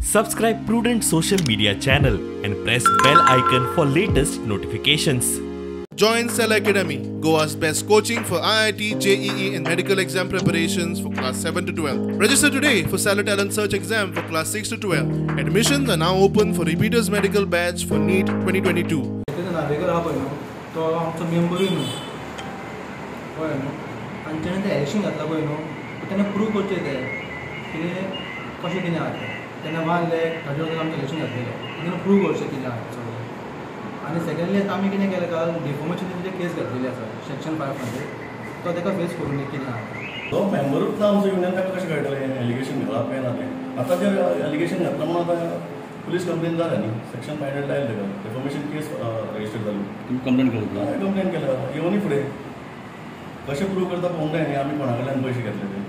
Subscribe Prudent social media channel and press bell icon for latest notifications. Join Cell Academy, Goa's best coaching for IIT, JEE and medical exam preparations for class 7 to 12. Register today for Cellar Talent Search exam for class 6 to 12. Admissions are now open for repeaters medical batch for NEET 2022. Narvekar आहा पळय न्हू, तो आमचो मेंबरूय न्हू, कळ्ळें न्हू. आनी तेणें तें एलिगेशन घातलां पळय न्हू, तेणें प्रूव करचें तें कितें कशें कितें आहा तें. तेणें 1 लाख ताजे वयल्यान आमचें एलिगेशन घातलेलें, तेणें प्रूव करचें कितें आहा तें सगळें. आनी सेकेंडली आतां आमी कितें केलें, काल डिफॉमेशनाची केस घातलेली आसा सेक्शन 500, तो ताका फेस करूं न्ही कितें आहा. तो मेंबरूच ना आमचो युनियन, ताका कशें कळटलें एलिगेशन घालप काय ना तें. आतां जें एलिगेशन घातलां म्हणून आतां पुलीस कंप्लेन जाल्या न्ही, सेक्शन 500 लायलें ताका, डिफॉमेशन केस रजिस्टर जाली. तुमी कंप्लेन केली? हांवें कंप्लेन केल्या. येवनी फुडें कशें प्रूव करता पळोवंक जाय न्ही आमी कोणा कडल्यान पयशे घेतले ते.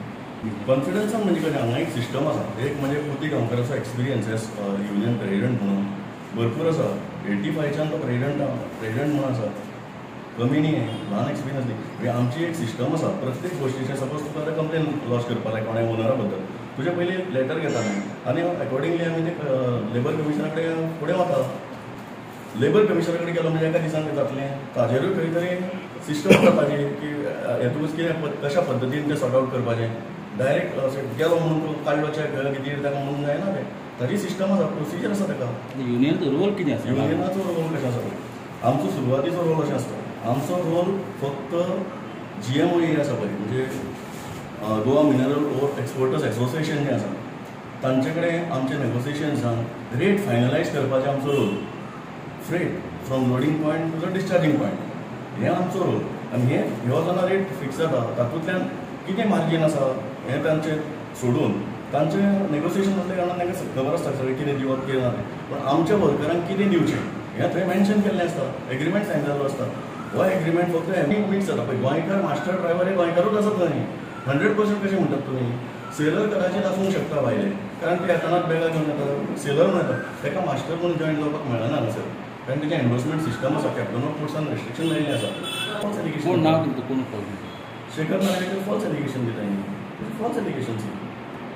कॉन्फिडन्सान म्हणजे कशें, हांगा एक सिस्टम आसा. एक म्हणजे पोती गांवकाराचो एक्सपिरियन्स एज युनियन प्रेजिडंट म्हणून भरपूर आसा. 85च्यान तो प्रेजिडंट म्हणून आसा, कमी न्ही, ल्हान एक्सपिरियन्स न्ही. म्हणजे आमची एक सिस्टम आसा प्रत्येक गोश्टीचें. सपोज तुका आतां कंप्लेन लॉज करपा जाय कोणाय ओनरा बद्दल, तुजे पयलीं लेटर घेता आमी आनी एकॉर्डिंगली आमी ते लेबर कमिशनरा कडेन फुडें वता. लेबर कमिशनरा कडेन गेलो म्हणजे एका दिसान तें जातलें. ताजेरूय खंय तरी सिस्टम आसा ताजी की हेतूच कितें कशा पद्दतीन तें सॉर्ट आवट करपाचें. डायरेक्ट अशें गेलो म्हणून तूं काडलो चॅक कितें ताका म्हणून जायना तें. ताजी सिस्टम आसा, प्रोसिजर आसा ताका. युनियनाचो रोल कितें आसा? युनियनाचो रोल कशें आसा, आमचो सुरवातीचो रोल अशें आसता. आमचो रोल फक्त GMOA आसा पळय, म्हणजे गोवा मिनरल ओर एक्सपोर्टर्स एसोसिएशन जें आसा तांचे कडेन आमचे नेगोसिएशन्सान रेट फायनलायज करपाचें आमचो role. Freight from loading point to the discharging point हें आमचो रोल. आनी हे ह्यो जेन्ना रेट फिक्स जाता तातूंतल्यान कितें मार्जीन आसा हें तांचें सोडून तांचें नेगोसिएशन आसल्या कारणान तांकां खबर आसता सगळें कितें दिवप कितें ना तें. पूण आमच्या वर्करांक कितें दिवचें हें थंय मेन्शन केल्लें आसता, एग्रीमेंट सायन जाल्लो आसता. हो एग्रीमेंट फक्त मिक्स जाता. पळय गोंयकार मास्टर ड्रायवर हे गोंयकारूच आसत न्ही 100% कशें म्हणटात तुमी. सेलर कदाचीत आसूंक शकता भायले, कारण ते येतानाच बॅगां घेवन येता, सेलर म्हणून येता, ताका मास्टर म्हणून जॉयन जावपाक मेळना हांगासर, कारण तेजें एन्डोर्समेंट सिस्टम आसा, कॅप्टन ऑफ पोर्ट्सान रेस्ट्रिक्शन लायिल्लें आसा. False allegation. नांव कोण? शेखर नार्वेकर फॉल्स एलिगेशन दिता न्ही, फॉल्स एलिगेशन.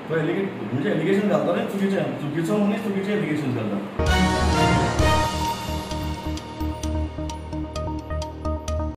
तो एलिगेट म्हणजे एलिगेशन घालता न्ही चुकीचें, चुकीचो मनीस चुकीचें एलिगेशन घालता.